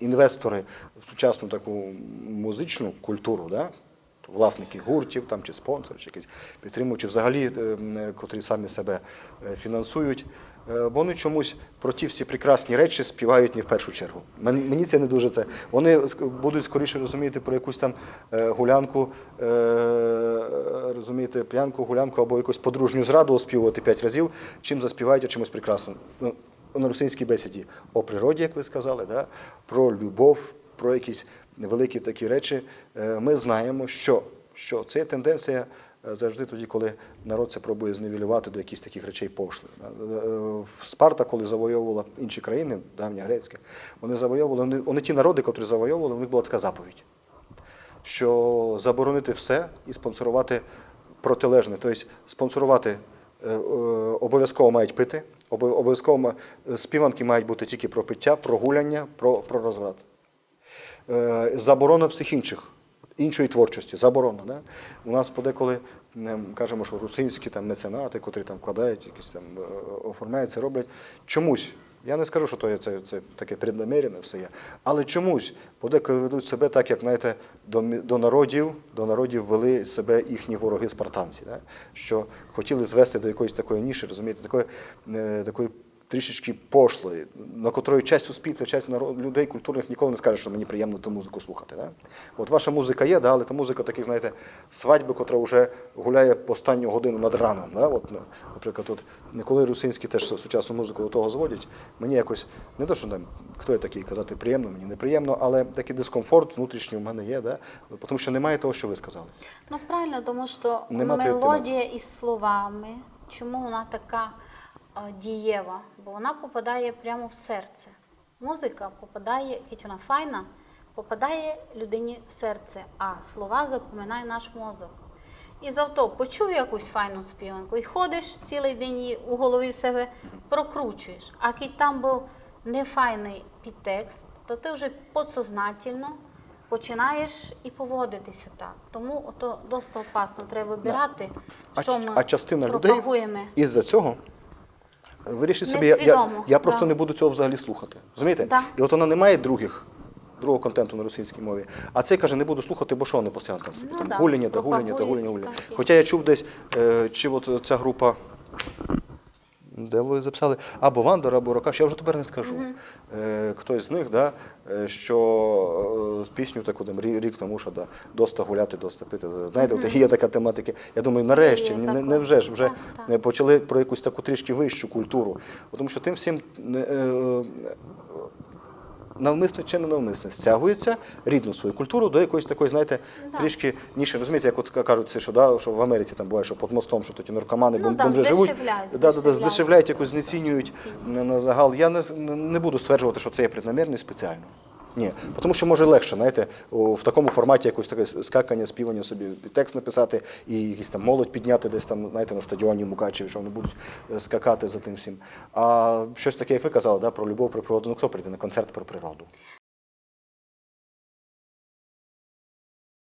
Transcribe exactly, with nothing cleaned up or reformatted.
інвестори в сучасну таку музичну культуру, да? Власники гуртів там, чи спонсори, чи якісь підтримуючі, взагалі, е, м, котрі самі себе е, фінансують, е, вони чомусь про ті всі прекрасні речі співають не в першу чергу. Мені, мені це не дуже це. Вони ск- будуть скоріше розуміти про якусь там е, гулянку, е, розумієте, п'янку, гулянку або якусь подружню зраду оспівувати п'ять разів, чим заспівають о чомусь прекрасному. Ну, на русинській бесіді о природі, як ви сказали, да? Про любов, про якісь великі такі речі. Е, Ми знаємо, що, що це є тенденція е, завжди тоді, коли народ це пробує знівелювати до якихось таких речей пошлих. Да? Е, Спарта, коли завойовувала інші країни, давня грецька, вони завойовували, вони, вони ті народи, котрі завойовували, у них була така заповідь, що заборонити все і спонсорувати протилежне. Тобто спонсорувати е, е, обов'язково мають пити, обов- обов'язково ма- співанки мають бути тільки про пиття, про гуляння, про, про розврат. Е, Заборона всіх інших, іншої творчості, заборона. Да? У нас подеколи ем, кажемо, що русинські там меценати, котрі там вкладають якісь там е, оформляють, це роблять чомусь. Я не скажу, що то є це, це таке преднамірене все є, але чомусь подеколи ведуть себе так, як знаєте, до, мі- до народів, до народів вели себе їхні вороги спартанці, да? Що хотіли звести до якоїсь такої ніші, розумієте, такої, е, такої трішечки пошлої, на котрої часть суспільства, часть народ, людей культурних ніколи не скаже, що мені приємно ту музику слухати. Да? От ваша музика є, да, але та музика таких, знаєте, свадьби, котра вже гуляє по останню годину над раном. Да? От, ну, наприклад, от коли русинські теж сучасну музику до того зводять, мені якось не то, що там, хто я такий казати, приємно мені, неприємно, але такий дискомфорт внутрішній у мене є, да? Тому що немає того, що ви сказали. Ну, правильно, тому що Нема тої мелодія із словами, чому вона така а, дієва? Бо вона попадає прямо в серце. Музика попадає, хоч вона файна, попадає людині в серце, а слова запоминає наш мозок. І завто почув якусь файну співанку, і ходиш цілий день її у голові в себе прокручуєш. А кідь там був нефайний підтекст, то ти вже подсознательно починаєш і поводитися так. Тому ото досить опасно, треба вибирати, А, що ч- ми а частина людей пропагуємо. Із-за цього вирішить собі, я, я, Несвідомо, я просто да. не буду цього взагалі слухати. Розумієте? Да. І от вона не має других, другого контенту на російській мові. А цей каже, не буду слухати, бо що вони постійно там собі Ну там да, гуляння, да гуляння, да пропагують, гуляння, гуляння. так є. Хоча я чув десь, е, чи от ця група. Де ви записали? Або Вандер, або Рокаш, я вже тепер не скажу. Е, хтось з них, да, е, що е, пісню таку там рі- рік тому, що да, доста гуляти, доста пити. Знаєте, от є така тематика. Я думаю, нарешті, Є не, таке. не вже ж вже Так, так. е, почали про якусь таку трішки вищу культуру. Тому що тим всім е, е, навмисне чи не навмисне стягується рідну свою культуру до якоїсь такої, знаєте, Да. трішки ніші. Розумієте, як от кажуть, це, що, да, що в Америці там буває, що під мостом, що тоді наркомани, Ну, бом- да, бомжі живуть. здешевляють, Да, да, да, здешевляють. Здешевляють, якось знецінюють на, на загал. Я не, не буду стверджувати, що це є преднамірно і спеціально. Ні, тому що може легше, знаєте, у, в такому форматі якось таке скакання, співання собі і текст написати, і якісь там молодь підняти десь там, знаєте, на стадіоні в Мукачеві, що вони будуть е, скакати за тим всім. А щось таке, як ви казали, да, про любов, про природу. Ну хто прийде на концерт про природу?